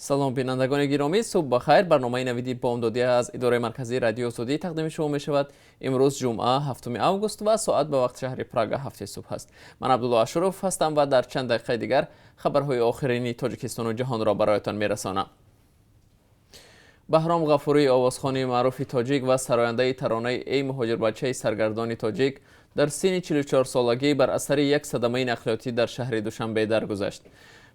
Салом, бинандагони гиромӣ, субҳ бахайр. Барномаи «Навиди бомдодӣ» аз идораи марказии Радиои Озодӣ тақдими шумо мешавад. Имрӯз ҷумъа, 7 август ва соат ба вақти шаҳри Прага 7-и субҳ аст. Ман Абдулло Ашуров ҳастам ва дар чанд дақиқаи дигар хабарҳои охирини Тоҷикистону ҷаҳонро бароятон мерасонам. Баҳром Ғафурӣ, овозхони маъруфи тоҷик ва сарояндаи таронаи «Эй муҳоҷирбачаи саргардони тоҷик», дар синни 44 солагӣ бар асари як садамаи нақлиётӣ дар шаҳри Душанбе даргузашт.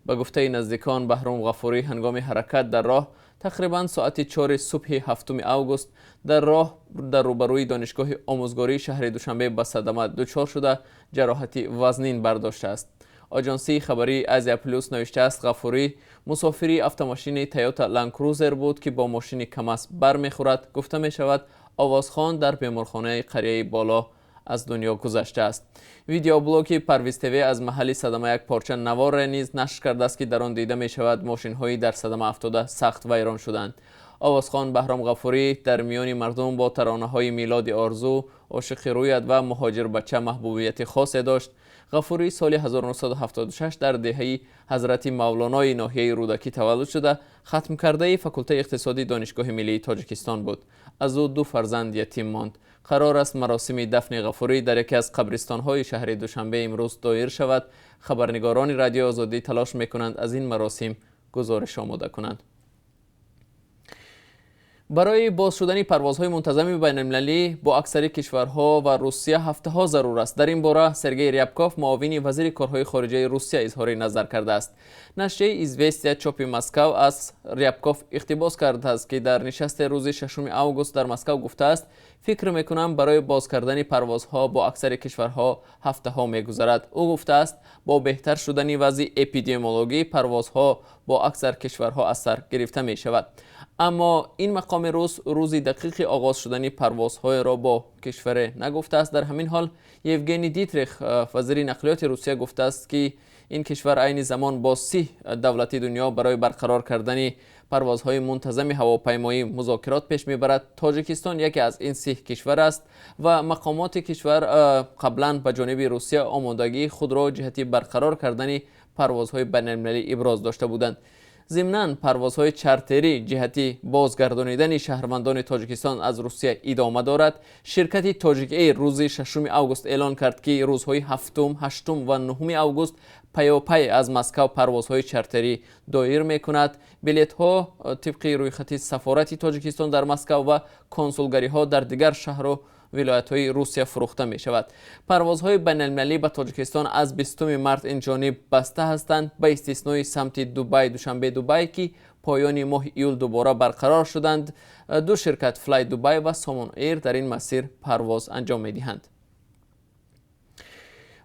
Ба гуфтаи наздикон, Баҳром Ғафурӣ ҳангоми ҳаракат дар роҳ тақрибан соати 4-и субҳи 7 август дар роҳ дар рӯбарӯи Донишгоҳи омӯзгории шаҳри Душанбе ба садама дучор шуда, ҷароҳати вазнин бардоштааст. Оҷонсии хабарии «Азия Плюс» навиштааст, Ғафурӣ мусофири автомошини «Тойота Ландкрузер» буд, ки бо мошини «Камаз» бармехӯрад. Гуфта мешавад, овозхон дар беморхонаи қарияи боло аз дунё гузаштааст. Видеоблоги Парвиз ТВ аз маҳалли садама як порча наворе низ нашр кардааст, ки дар он дида мешавад, мошинҳои дар садама афтода сахт вайрон шуданд. Овозхон Баҳром Ғафурӣ дар миёни мардум бо таронаҳои «Милоди орзу», «Ошиқи рӯят» ва «Муҳоҷирбача» маҳбубияти хосе дошт. Ғафурӣ соли 1976 дар деҳаи Ҳазрати Мавлонои ноҳияи Рӯдакӣ таваллуд шуда, хатмкардаи факултаи иқтисодии Донишгоҳи миллии Тоҷикистон буд. Аз ӯ ду фарзанд ятим монд. Қарор аст, маросими дафни Ғафурӣ дар яке аз қабристонҳои шаҳри Душанбе имрӯз доир шавад. Хабарнигорони Радиои Озодӣ талош мекунанд, аз ин маросим гузориш омода кунанд. Барои боз шудани парвозҳои мунтазами байналмилалӣ бо аксари кишварҳо ва Русия ҳафтаҳо зарур аст. Дар ин бора Сергей Рябков, муовини вазири корҳои хориҷаи Русия, изҳори назар кардааст. Нашрияи «Известия» чопи Москав аз Рябков иқтибос кардааст, ки дар нишасти рӯзи 6 август дар Москав гуфтааст: «Фикр мекунам, барои боз кардани парвозҳо бо аксари кишварҳо ҳафтаҳо мегузарад». Ӯ гуфтааст, бо беҳтар шудани вазъи эпидемиологӣ парвозҳо бо аксар кишварҳо аз сар гирифта мешавад. Аммо ин мақоми рус рӯзи дақиқи оғоз шудани парвозҳоеро бо кишваре нагуфтааст. Дар ҳамин ҳол, Евгений Дитрих, вазири нақлиёти Русия, гуфтааст, ки ин кишвар айни замон бо 30 давлати дунё барои барқарор кардани парвозҳои мунтазами ҳавопаймоӣ музокирот пеш мебарад. Тоҷикистон яке аз ин 30 кишвар аст ва мақомоти кишвар қаблан ба ҷониби Русия омодагии худро ҷиҳати барқарор кардани парвозҳои байналмилалӣ иброз дошта буданд. Зимнан, парвозҳои чартерӣ ҷиҳати бозгардонидани шаҳрвандони Тоҷикистон аз Русия идома дорад. Ширкати «Тоҷик Эйр» рӯзи 6 август эълон кард, ки рӯзҳои 7, 8 ва 9 август паёпай аз Москав парвозҳои чартерӣ доир мекунад. Билетҳо тибқи рӯйхати сафорати Тоҷикистон дар Москав ва консулгариҳо дар дигар шаҳру вилоятҳои Русия фурӯхта мешавад. Парвозҳои байналмилалӣ ба Тоҷикистон аз 20 март инҷониб баста ҳастанд, ба истиснои самти Дубай, Душанбе, Дубай, ки поёни моҳи июл дубора барқарор шуданд. Ду ширкат, «Флай Дубай» ва «Сомон Эйр», дар ин масир парвоз анҷом медиҳанд.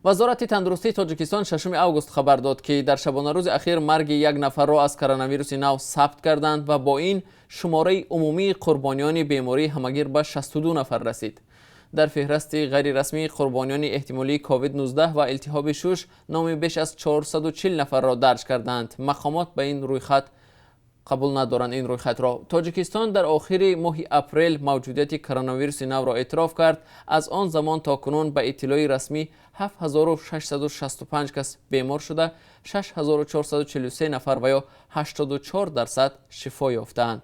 Вазорати тандурустии Тоҷикистон 6 август хабар дод, ки дар шабонарӯзи ахир марги як нафарро аз коронавируси нав сабт карданд ва бо ин шумораи умумии қурбониёни бемории ҳамагир ба 62 нафар расид. Дар феҳрасти ғайрирасмии қурбониёни эҳтимолии COVID-19 ва илтиҳоби шуш номи беш аз 440 нафарро дарҷ кардаанд. Мақомот ба ин рӯйхат қабул надоранд ин рӯйхатро. Тоҷикистон дар охири моҳи апрел мавҷудияти коронавируси навро эътироф кард. Аз он замон то кунун, ба иттилои расмӣ, 7665 кас бемор шуда, 6443 нафар ва ё 84% шифо ёфтаанд.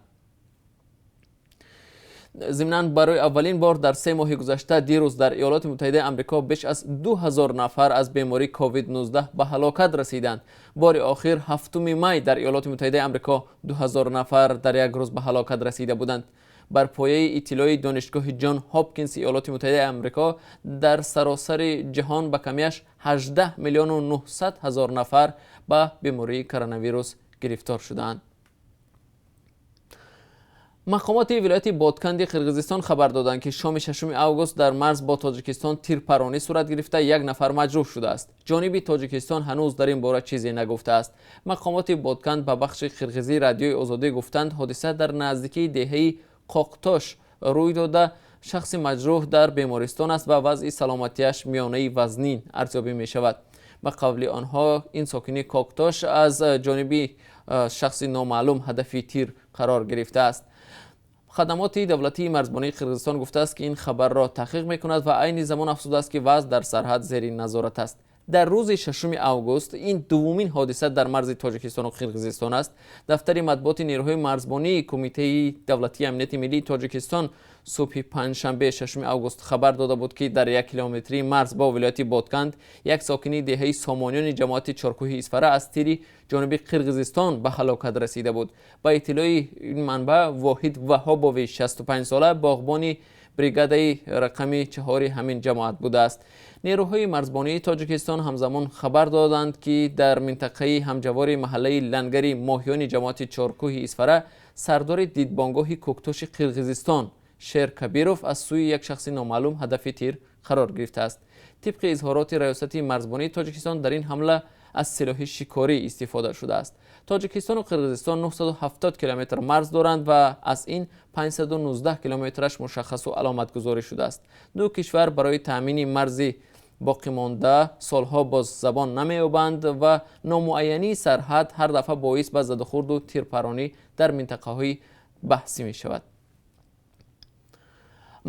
Зимнан, барои аввалин бор дар 3 моҳи гузашта дирӯз дар Иёлоти Муттаҳидаи Амрико беш аз 2000 нафар аз бемории COVID-19 ба ҳалокат расиданд. Бори охир 7 май дар Иёлоти Муттаҳидаи Амрико 2000 нафар дар як рӯз ба ҳалокат расида буданд. Бар пояи иттилои Донишгоҳи Ҷон Ҳопкинси Иёлоти Муттаҳидаи Амрико, дар саросари ҷаҳон ба камиаш 18 миллиону 900 ҳазор нафар ба бемории коронавирус гирифтор шудаанд. Мақомоти вилояти Ботканди Қирғизистон хабар доданд, ки шоми 6 август дар марз бо Тоҷикистон тирпаронӣ сурат гирифта, як нафар маҷрӯҳ шудааст. Ҷониби Тоҷикистон ҳанӯз дар ин бора чизе нагуфтааст. Мақомоти Ботканд ба бахши қирғизии Радиои Озодӣ гуфтанд, ҳодиса дар наздикии деҳаи Қоқтош рӯй дода, шахси маҷрӯҳ дар бемористон аст ва вазъи саломатиаш миёнаи вазнин арзёбӣ мешавад. Ба қавли онҳо, ин сокини Коктош аз ҷониби шахси номаълум ҳадафи тир қарор гирифтааст. Хадамоти давлатии марзбонии Қирғизистон гуфтааст, ки ин хабарро таҳқиқ мекунад ва айни замон афзудааст, ки вазъ дар сарҳад зери назорат аст. Дар рӯзи 6 август ин дуввумин ҳодиса дар марзи Тоҷикистону Қирғизистон аст. Дафтари матбуоти нерӯҳои марзбонии Кумитаи давлатии амнияти миллии Тоҷикистон субҳи панҷшанбе, 6 август, хабар дода буд, ки дар 1 километрии марз бо вилояти Ботканд як сокини деҳаи Сомониёни ҷамоати Чоркӯҳи Исфара аз тири ҷониби Қирғизистон ба ҳалокат расида буд. Ба иттилои ин манбаъ, Воҳид Ваҳобови 65сола боғбони бригадаи рақами 4-и ҳамин ҷамоат будааст. Нерӯҳои марзбонии Тоҷикистон ҳамзамон хабар доданд, ки дар минтақаи ҳамҷавори маҳаллаи Лангари моҳиёни ҷамоати Чоркӯҳи Исфара сардори дидбонгоҳи Кӯктоши Қирғизистон Шер Кабиров аз сӯи як шахси номаълум ҳадафи тир қарор гирифтааст. Тибқи изҳороти Раёсати марзбонии Тоҷикистон, дар ин ҳамла аз силоҳи шикорӣ истифода шудааст. Тоҷикистону Қирғизистон 970 километр марз доранд ва аз ин 519 километраш мушаххасу аломатгузорӣ шудааст. Ду кишвар барои таъмини марзи боқимонда солҳо боз забон намеёбанд ва номуайянии сарҳад ҳар дафъа боис ба задухӯрду тирпаронӣ дар минтақаҳои баҳсӣ мешавад.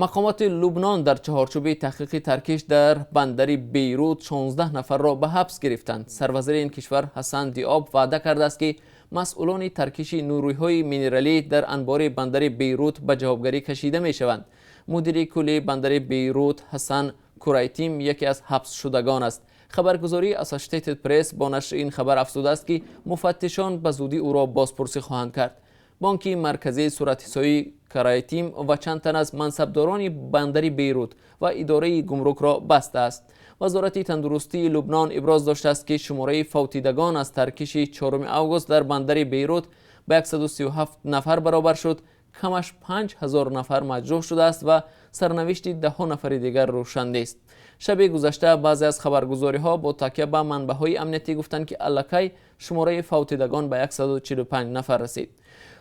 Мақомоти Лубнон дар чаҳорчӯби таҳқиқи таркиш дар бандари Бейрут 16 нафарро ба ҳабс гирифтанд. Сарвазири ин кишвар Ҳасан Диоб ваъда кардааст, ки масъулони таркиши нурӯйҳои минералӣ дар анбори бандари Бейрут ба ҷавобгарӣ кашида мешаванд. Мудири кулли бандари Бейрут Ҳасан Курайтим яке аз ҳабсшудагон аст. Хабаргузории Associated Press бо нашри ин хабар афзудааст, ки муфаттишон ба зудӣ ӯро бозпурсӣ хоҳанд кард. Бонки Марказии суратҳисоби Карайтим ва чанд тан аз мансабдорони бандари Бейрут ва идораи гумрукро бастааст. Вазорати тандурустии Лубнон иброз доштааст, ки шумораи фавтидагон аз таркиши 4 август дар бандари Бейрут ба 137 нафар баробар шуд. Камаш 5000 нафар маҷрӯҳ шудааст ва сарнавишти даҳҳо нафари дигар рӯшан нест. Шаби гузашта баъзе аз хабаргузориҳо бо такя ба манбаъҳои амниятӣ гуфтанд, ки аллакай шумораи фавтидагон ба 145 нафар расид.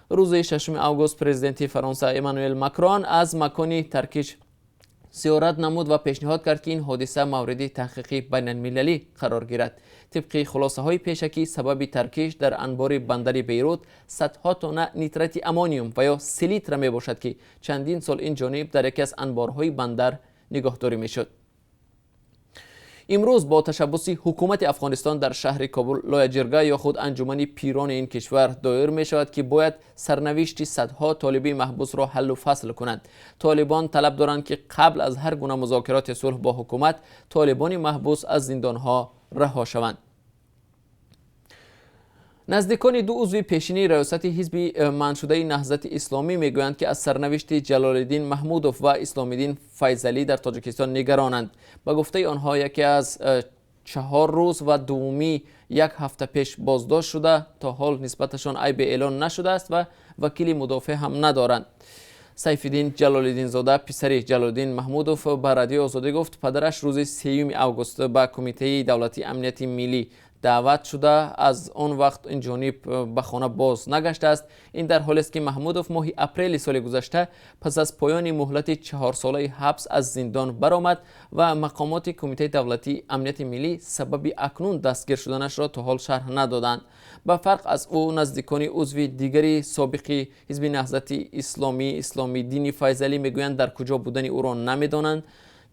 Рӯзи 6 август президенти Фаронса Эммануэл Макрон аз макони таркиш зиёрат намуд ва пешниҳод кард, ки ин ҳодиса мавриди таҳқиқи байналмилалӣ қарор гирад. Тибқи хулосаҳои пешакӣ, сабаби таркиш дар анбори бандари Бейрут садҳо тонна нитрати аммониум ва ё селитра мебошад, ки чандин сол ин ҷониб дар яке аз анборҳои бандар нигоҳдорӣ мешуд. Имрӯз бо ташаббуси ҳукумати Афғонистон дар шаҳри Кобул лояҷирга ё худ анҷумани пирони ин кишвар доир мешавад, ки бояд сарнавишти садҳо толиби маҳбусро ҳаллу фасл кунанд. Толибон талаб доранд, ки қабл аз ҳар гуна музокироти сулҳ бо ҳукумат толибони маҳбус аз зиндонҳо раҳо шаванд. Наздикони ду узви пешини раёсати ҳизби манъшудаи Наҳзати Исломӣ мегӯянд, ки аз сарнавишти Ҷалолиддин Маҳмудов ва Исломиддин Файзалӣ дар Тоҷикистон нигаронанд. Ба гуфтаи онҳо, яке аз 4 рӯз ва дуввумӣ як ҳафта пеш боздошт шуда, то ҳол нисбаташон айбе эълон нашудааст ва вакили мудофеъ ҳам надоранд. Сайфиддин Ҷалолиддинзода, писари Ҷалолиддин Маҳмудов, ба Радиои Озодӣ гуфт, падараш рӯзи 3 август ба Кумитаи давлатии амнияти миллӣ даъват шуда, аз он вақт ин ҷониб ба хона боз нагаштааст. Ин дар ҳолест, ки Маҳмудов моҳи апрели соли гузашта пас аз поёни муҳлати 4-солаи ҳабс аз зиндон баромад ва мақомоти Кумитаи давлатии амнияти миллӣ сабаби акнун дастгир шуданашро то ҳол шарҳ надоданд. Ба фарқ аз ӯ, наздикони узви дигари собиқи ҳизби Наҳзати Исломӣ, Исломиддини Файзалӣ, мегӯянд, дар куҷо будани ӯро намедонанд.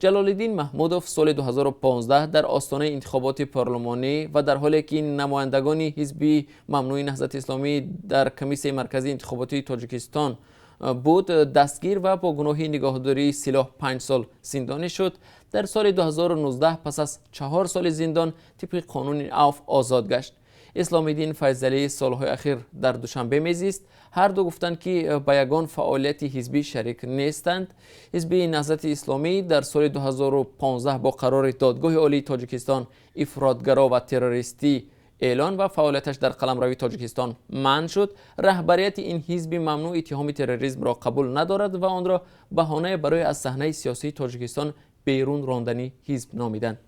Ҷалолиддин Маҳмудов соли 2015 дар остонаи интихоботи парлумонӣ ва дар ҳоле ки намояндагони ҳизби мамнӯи Наҳзати Исломӣ дар Комиссияи марказии интихоботии Тоҷикистон буд, дастгир ва бо гуноҳи нигоҳдории силоҳ 5 сол зиндонӣ шуд. Дар соли 2019 пас аз 4 соли зиндон тибқи қонуни авф озод гашт. Исломиддин Файзалӣ солҳои ахир дар Душанбе мезист. Ҳарду гуфтанд, ки ба ягон фаъолияти ҳизбӣ шарик нестанд. Ҳизби Наҳзати Исломӣ дар соли 2015 бо қарори Додгоҳи Олии Тоҷикистон ифротгаро ва террористӣ эълон ва фаъолияташ дар қаламрави Тоҷикистон манъ шуд. Раҳбарияти ин ҳизби мамнӯъ иттиҳоми терроризмро қабул надорад ва онро баҳонае барои аз саҳнаи сиёсии Тоҷикистон берун рондани ҳизб номиданд.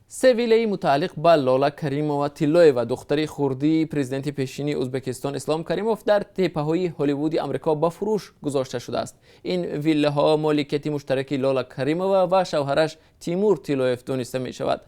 Се виллаи мутааллиқ ба Лола Каримова Тиллоева, духтари хурдии президенти пешини Ӯзбекистон Ислом Каримов, дар теппаҳои Ҳолливуди Амрико ба фурӯш гузошта шудааст. Ин виллаҳо моликияти муштараки Лола Каримова ва шавҳараш Тимур Тиллоев дониста мешавад.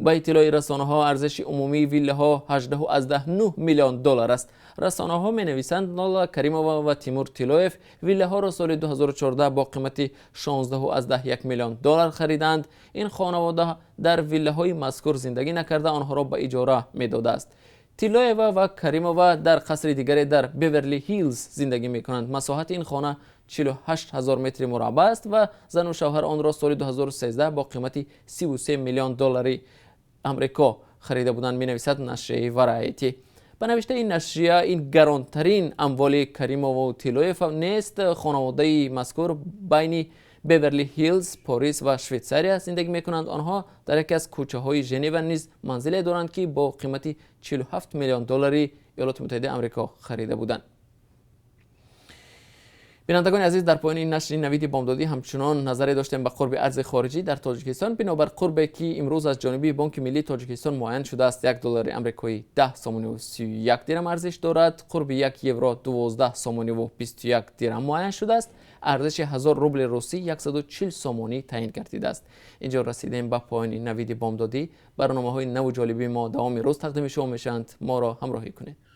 Ба иттилои расонаҳо, арзиши умумии виллаҳо 18,9 миллион доллар аст. Расонаҳо менависанд, Лола Каримова ва Тимур Тилоев виллаҳоро соли 2014 бо қимати 16,1 миллион доллар харидаанд. Ин хонавода дар виллаҳои мазкур зиндагӣ накарда, онҳоро ба иҷора медодааст. Тилоева ва Каримова дар қасри дигаре дар Беверли Ҳиллз зиндагӣ мекунанд. Масоҳати ин хона 48 ҳазор метри мураббаъ аст ва зану шавҳар онро соли 2013 бо қимати 33 миллион доллари Амрико харида буданд, менависад нашрияи Варайти. Ба навиштаи ин нашрия, ин гаронтарин амволи Каримову Тилоев нест. Хонаводаи мазкур байни Беверли Ҳиллз, Порис ва Швейтсария зиндагӣ мекунанд. Онҳо дар яке аз кӯчаҳои Женева низ манзиле доранд, ки бо қимати 47 миллион доллари Иёлоти Муттаҳидаи Амрико харида буданд. Бинандагони азиз, дар поёни нашри Навиди бомдодӣ ҳамчунон назаре доштем ба қурби арзи хориҷӣ дар Тоҷикистон. Бинобар қурбе, ки имрӯз аз ҷониби Бонки Миллии Тоҷикистон муайян шудааст, 1 доллари амрикоӣ 10 сомониву 31 дирам арзиш дорад. Қурби 1 евро 12 сомониву 21 дирам муайян шудааст. Арзиши 1000 рубли русӣ 140 сомонӣ таъин гардидааст. Инҷо расидем ба поёни Навиди бомдодӣ. Барномаҳои наву ҷолиби мо давоми рӯз тақдими шумо мешаванд. Моро ҳамроҳӣ кунед.